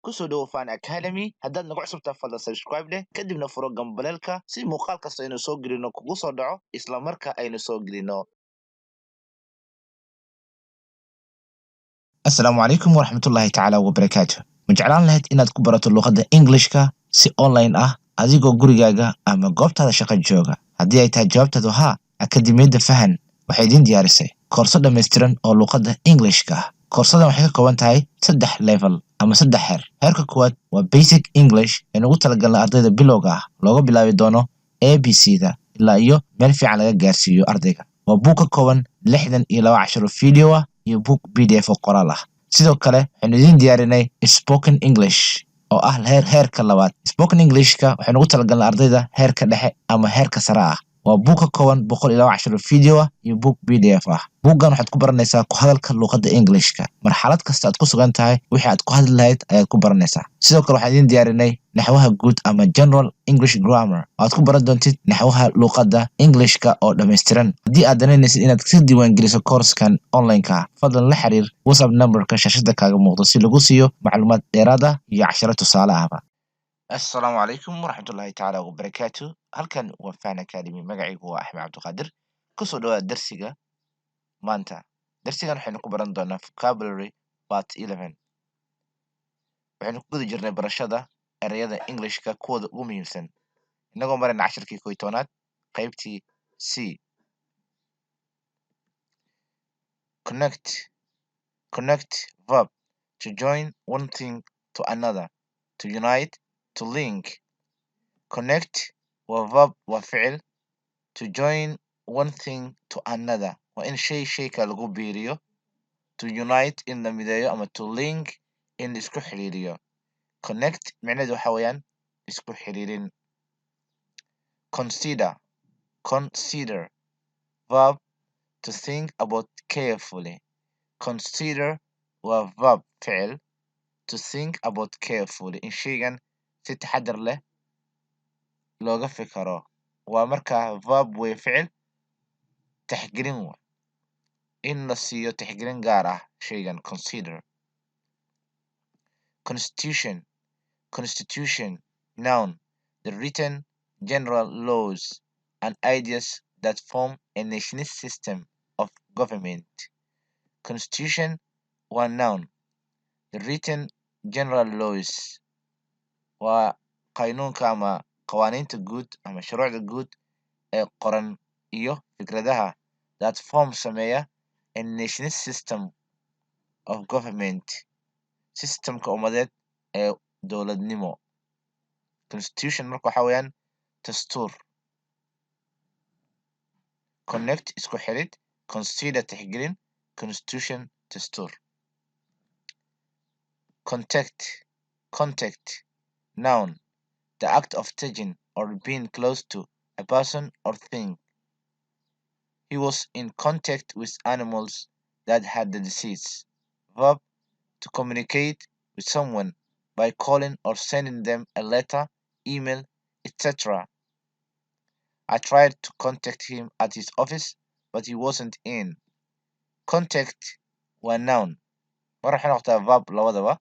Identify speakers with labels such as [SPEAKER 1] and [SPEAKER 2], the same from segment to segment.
[SPEAKER 1] Kusoo dhawo Fan Academy. Haddaad nagu cusubtaa, fadlan subscribe dheh, kadibna furo gambaleelka si muuqaal kasta aynu soo gelino kugu soo dhaco isla marka aynu soo gelino. Asalaamu calaykum waraxmatullaahi tacaala wabarakaatu. Ma jeclaan lahayd inaad ku barato luqadda Englishka si online ah adigoo gurigaaga ama goobtaada shaqo jooga? Haddii ay tahay jawaabtaadu haa, Akademiyadda Fahan waxay idiin diyaarisay koorso dhammaystiran oo luqadda Englishka ah. Koorsadan waxay ka kooban tahay saddex level ama saddex heer. Heerka koowaad waa Basic English ee ugu talagalna ardayda bilowga ah, looga bilaabi doono ABC da ilaa iyo meel fiican laga gaarsiiyo ardayga. Waa buug ka kooban 62 cashar oo video ah iyo buug PDF oo qoraal ah. Sidoo kale waxaynu idiin diyaarinay Spoken English oo ah heerka labaad. Spoken Englishka waxaynu ugu talagalnay ardayda heerka dhexe ama heerka sare ah. Waa buug ka kooban 102 cashar oo video ah iyo buug PDF ah. Buuggan waxaad ku baranaysaa ku hadalka luqadda Englishka. Marxalad kasta aad ku sugan tahay, wixii aad ku hadli lahayd ayaad ku baranaysaa. Sidoo kale waxaan idiin diyaarinay naxwaha guud ama General English Grammar oo aad ku baran doontid naxwaha luqadda Englishka oo dhammaystiran. Haddii aad danaynaysid inaad ka diiwaangeliso koorskan online-ka ah, fadlan la xiriir WhatsApp numberka shaashada kaaga muuqdo si lagu siiyo macluumaad dheeraad ah iyo casharo tusaale ahba. Assalaamu calaykum waraxmatullaahi tacaala wabarakaatu. Halkan waa Fan Academy. Magacaygu waa Axmed Cabdiqaadir. Kusoo dhawaada darsiga maanta. Darsigan waxaynu ku baran doonaa vocabulary part 11. Waxaynu ku guda jirnay barashada ereyada Englishka kuwooda ugu muhiimsan, inagoo marayna cashirkii 11aad, qaybtii C. Connect. Connect, verb: to join one thing to another, to unite, to link. Connect waa verb, waa ficil. To join one thing to another waa in shay shay kale lagu biiriyo, to unite in la mideeyo, ama to link in la isku xiriiriyo. Connect micnaheedu waxa weeyaan isku xiriirin. Consider. Consider, verb: to think about carefully. Consider waa verb, ficil. To think about carefully, in shaygan si taxadar leh looga fikaro. Waa markaa verb way, ficil tixgelin wa in la siiyo tixgelin gaar ah shaygan, consider. Constitution. Constitution, noun: the written general laws and ideas that form a nation's system of government. Constitution waa noun. The written general laws waa qaynuunka ama qawaaniinta guud ama shuruucda guud ee qoran iyo fikradaha that form, sameeya, a nation's system of government, systemka ummadeed ee dowladnimo. Constitution marka waxa weeyaan dastuur. Connect isku xirid, consider tixgelin, constitution dastuur. Contact. Contact, noun: the act of touching or being close to a person or thing. He was in contact with animals that had the disease. Verb: to communicate with someone by calling or sending them a letter, email, etc. I tried to contact him at his office, but he wasn't in. Contact waa noun, mar waxay noqotaa verb, labadaba.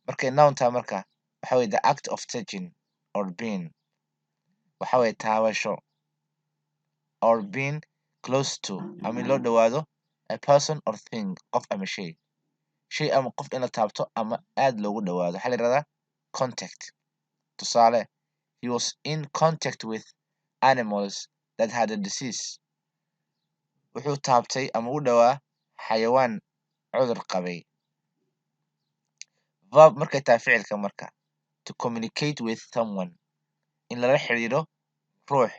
[SPEAKER 1] Markay noun tahay marka waxa weye the act of touching or being, waxa weye taabasho, or being close to, ama in loo dhawaado, a person or thing, qof ama shay. Shay ama qof in la taabto ama aad loogu dhawaado waxaa la yihahdaa contact. Tusaale: he was in contact with animals that had a disease. Wuxuu taabtay ama u dhowaa xayawaan cudur qabay. Verb markay tahay ficilka marka, to communicate with someone, in lala xiriiro ruux,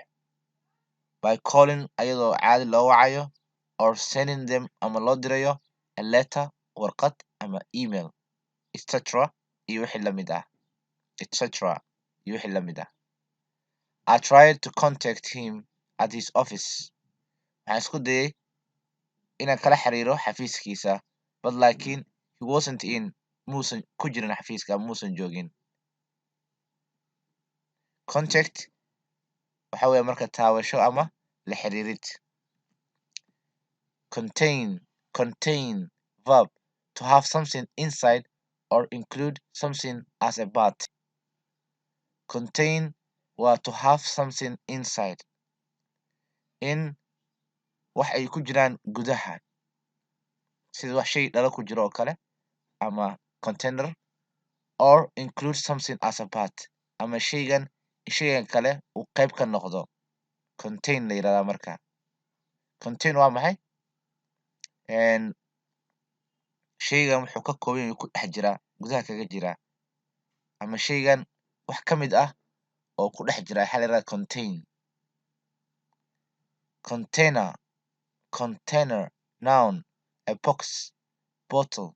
[SPEAKER 1] by calling, ayadoo caadi loo wacayo, or sending them, ama loo dirayo, a letter, warqad, ama email, etc., iyo wixii la mid ah, etc., iyo wixii la mid ah. I tried to contact him at his office, waxaan isku dayay inaan kala xiriiro xafiiskiisa, but, laakiin, he wasn't in, muusan ku jirin xafiiska, muusan joogin. Contact waxa weeye marka taabasho ama la xiriirid. Contain. Contain, verb: to have something inside or Or include something as a part. Contain waa to have something inside, in wax ay ku jiraan gudaha, sida wax shay dhalo ku jiro oo kale ama container, or include something as a part, ama shaygan shaygan kale uu qayb ka noqdo, contain la yidhahdaa. Marka contain waa maxay? Shaygan wuxuu ka kooban yahay, ku dhex jiraa, gudaha kaga jiraa, ama shaygan wax ka mid ah oo ku dhex jira waxaa la yidhahdaa contain. Container, container, noun, a box, bottle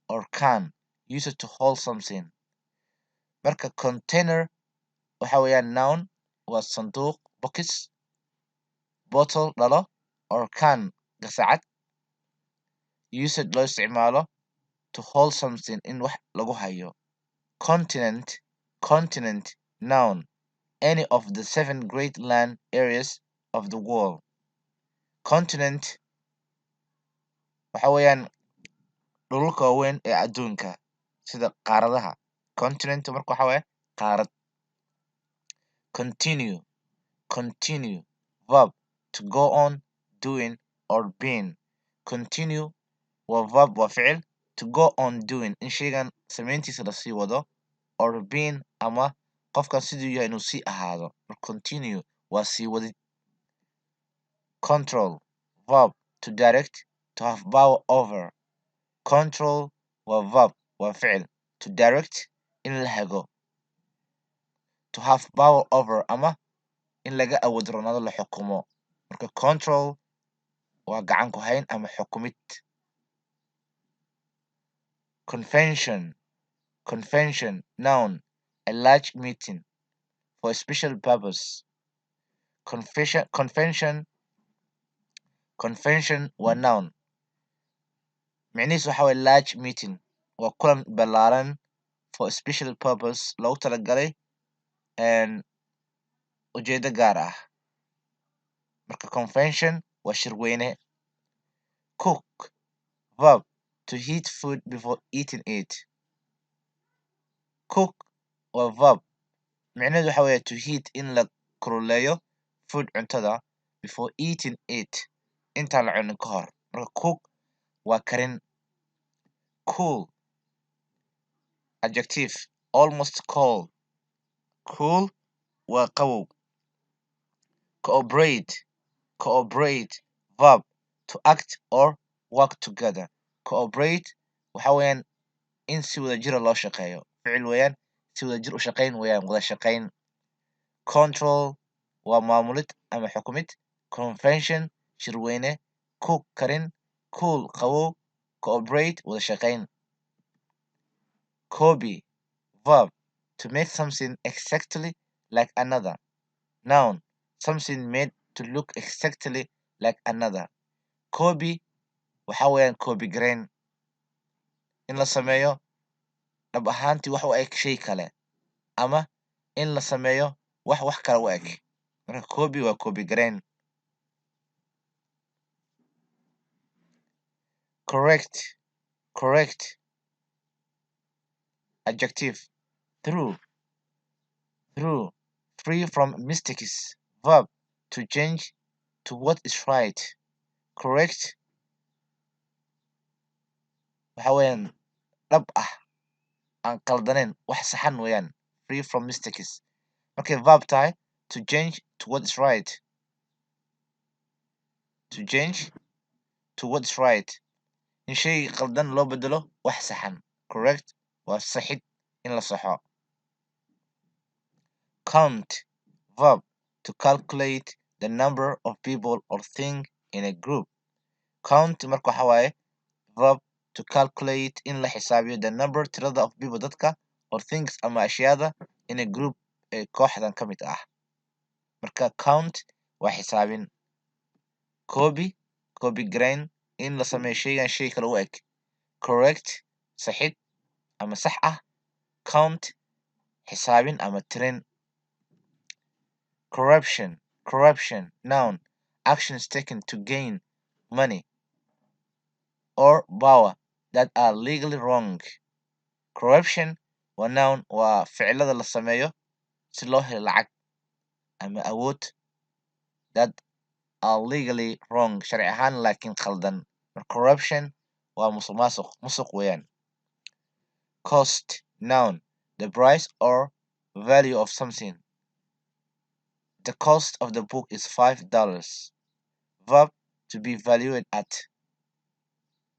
[SPEAKER 1] or can used to hold something. Marka container waxa weeyaan noun, waa sanduuq, box, bottle dhalo, or can gasacad, used loo isticmaalo, to hold something in wax lagu hayo. Continent, continent, noun, any of the seven great land areas of the world. Continent waxa weeyaan dhulalka waaweyn ee adduunka, sida qaaradaha. Continent marka waxa waaye qaarad. Continue, continue, verb, to go on doing or being. Continue waa verb, waa ficil. To go on doing, in shaygan samayntiisa lasii wado, or being, ama qofkan siduu yahay inuu sii ahaado. Continue waa sii wadid. Control, verb, to direct, to have power over. Control waa verb, waa ficil. To direct, in la hago, to have power over, ama in laga awood roonaado, la xukumo. Marka control waa gacan ku hayn ama xukumid. Convention, convention, noun, a large meeting for a special purpose. Convention, convention, convention waa noun, micnihiisu waxa waye large meeting, waa kulan ballaaran, for a special purpose, loogu talagalay ujeedo gaar ah. Marka convention waa shirweyne. Cook, verb, to heat food before eating it. Cook waa verb, micnaheedu waxa weeye to heat, in la kululeeyo, food cuntada, before eating it, intaan la cunin ka hor. Marka cook waa karin. Cool, adjective, almost cold. Cool waa qabow. Cooperate, cooperate, verb, to act or work together. Cooperate waxa weeyaan in si wada jira loo shaqeeyo, ficil weeyaan, si wada jir u shaqayn weeyaan, wada shaqayn. Control waa maamulid ama xukumid. Convention shirweyne. Cook karin. Cool qabow. Cooperate wada shaqayn. Copy, verb, to make something exactly like another. Noun, something made to look exactly like another. Copy waxa weeyaan copy gareyn, in la sameeyo dhab ahaantii wax u eg shay kale, ama in la sameeyo wax wax kale u eg. Marka copy waa copy gareyn. Correct, correct, adjective, true, true, free from mistakes. Verb, to change to what is right. Correct waxa weeyaan dhab ah, aan qaldanayn, wax saxan weeyaan. Free from mistakes markay verb tahay, to change to what is right, to change to what is right, in shay qaldan loo bedelo wax saxan. Correct waa saxid, in la saxo. Count, verb, to calculate the number of people or thing in a group. Count marka waxa waaye verb, to calculate, in la xisaabiyo, the number, tirada, of people, dadka, or things, ama ashyaada, in a group, ee kooxdan ka mid ah. Marka count waa xisaabin. Copy, copy garayn, in la sameeyo shaygan shay kale u eg. Correct saxid ama sax ah. Count xisaabin ama tirin. Corruption, corruption, noun, actions taken to gain money or power that are legally wrong. Corruption waa noun, waa ficilada la sameeyo si loo helo lacag ama awood, that are legally wrong, sharci ahaan laakiin khaldan. Marka corruption waa musuqmaasuq, musuq weeyaan. Cost, noun, the price or value of something. The cost of the book is $5. Verb, to be valued at.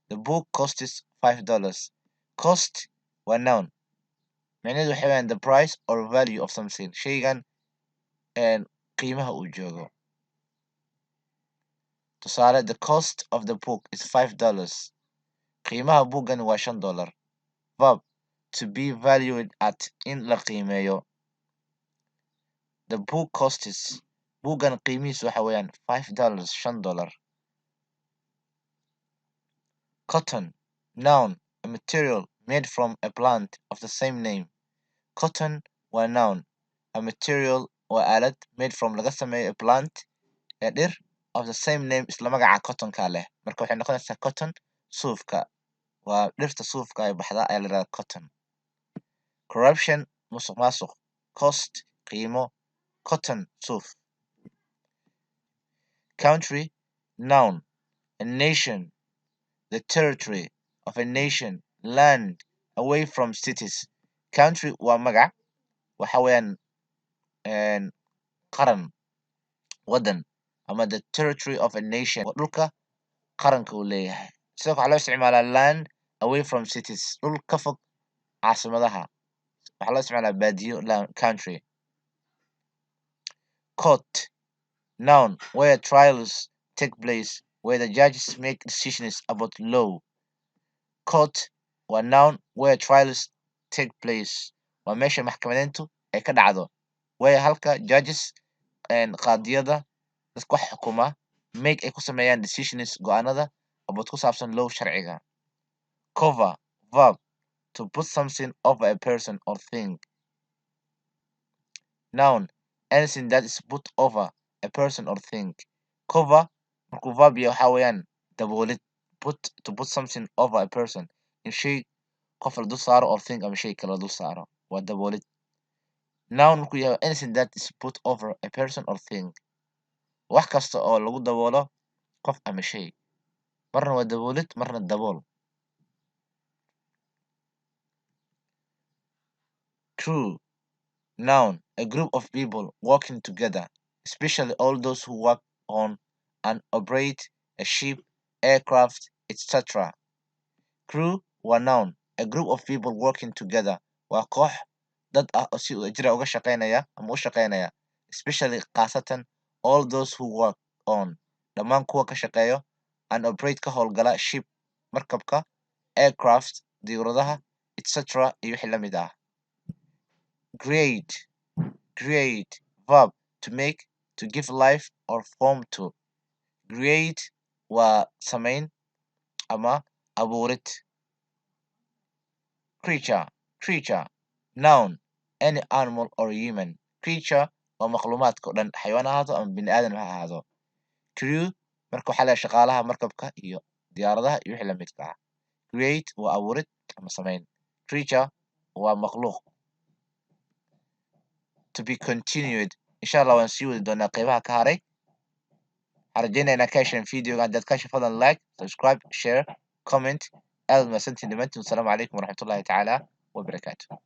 [SPEAKER 1] The book costs $5. Cost waa noun, micnaheedu waxa weeyaan the price or value of something, shaygan qiimaha uu joogo. Tusaale, the cost of the book is $5, qiimaha buuggan waa $5. Verb, to be valued at, in la qiimeeyo. The book costs, buuggan qiimihiisu waxa weeyaan $5, $5. Cotton, noun, a material made from a plant of the same name. Cotton waa noun, a material waa aalad, made from laga sameeyo, a plant ee dhir, of the same name isla magaca cottonka leh. Marka waxay noqonaysaa cotton suufka, waa dhirta suufka ay baxda ayaa la yidhahdaa cotton. Corruption musuq maasuq, cost qiimo, cotton suuf. Country, noun, a nation, the territory of a nation, land away from cities. Country waa magac, waxa weeyaan qaran, wadan, ama the territory of a nation waa dhulka qaranka uu leeyahay. Sidoo kale waxaa loo isticmaalaa land away from cities, dhul ka fog caasimadaha. Waxaa loo isticmaalaa baadiyo land, country. Court, noun, where trials take place, where the judges make decisions about law. Court waa noun, where trials take place waa meesha maxkamadeyntu ay ka dhacdo, where halka, judges qaadiyada, dadka wax xukuma, make ay ku sameeyaan, decisions go'aanada, about ku saabsan, law sharciga. Cover, verb, to put something over a person or thing. Noun, anything that is put over a person or thing. Cover markuu verb yahay waxaa weeyaan daboolid. Put, to put something over a person, in shay qof la dul saaro, or thing ama shay kale la dul saaro, waa daboolid. Noun markuu yahay, anything that is put over a person or thing, wax kasta oo lagu daboolo qof ama shay. Marna waa daboolid, marna dabool. Crew, noun, a group of people working together, especially all those who work on and operate a ship, aircraft, etc. Crew waa noun, a group of people working together, waa koox dad ah oo si wadajir ah uga shaqeynaya ama u shaqeynaya, especially khaasatan, all those who work on dhammaan kuwa ka shaqeeyo, and operate ka howlgala, ship markabka, aircraft diyuuradaha, etc. iyo wixii la mid ah. Create, create, verb, to make, to give life or form to. Create waa samayn ama abuurid. Creature, creature, noun, any animal or human. Creature waa makhluumaadka oo dhan, xayawaan ha ahaato ama bini aadam ha ahaado. Crew marka waxaa leeyahay shaqaalaha markabka iyo diyaaradaha iyo wixii la midka ah. Create waa abuurid ama samayn, creature waa makhluuq. To be continued, insha Allah waan sii wadi doonaa qeybaha ka haray. Waxaan rajeynaya inaad ka hesheen videoga. Haddaad ka heshay, fadlan like, subscribe, share, comment. Aad mahadsantiin dhammaantiin. Wasalaamu calaykum waraxmatullahi tacaala wabarakaatu.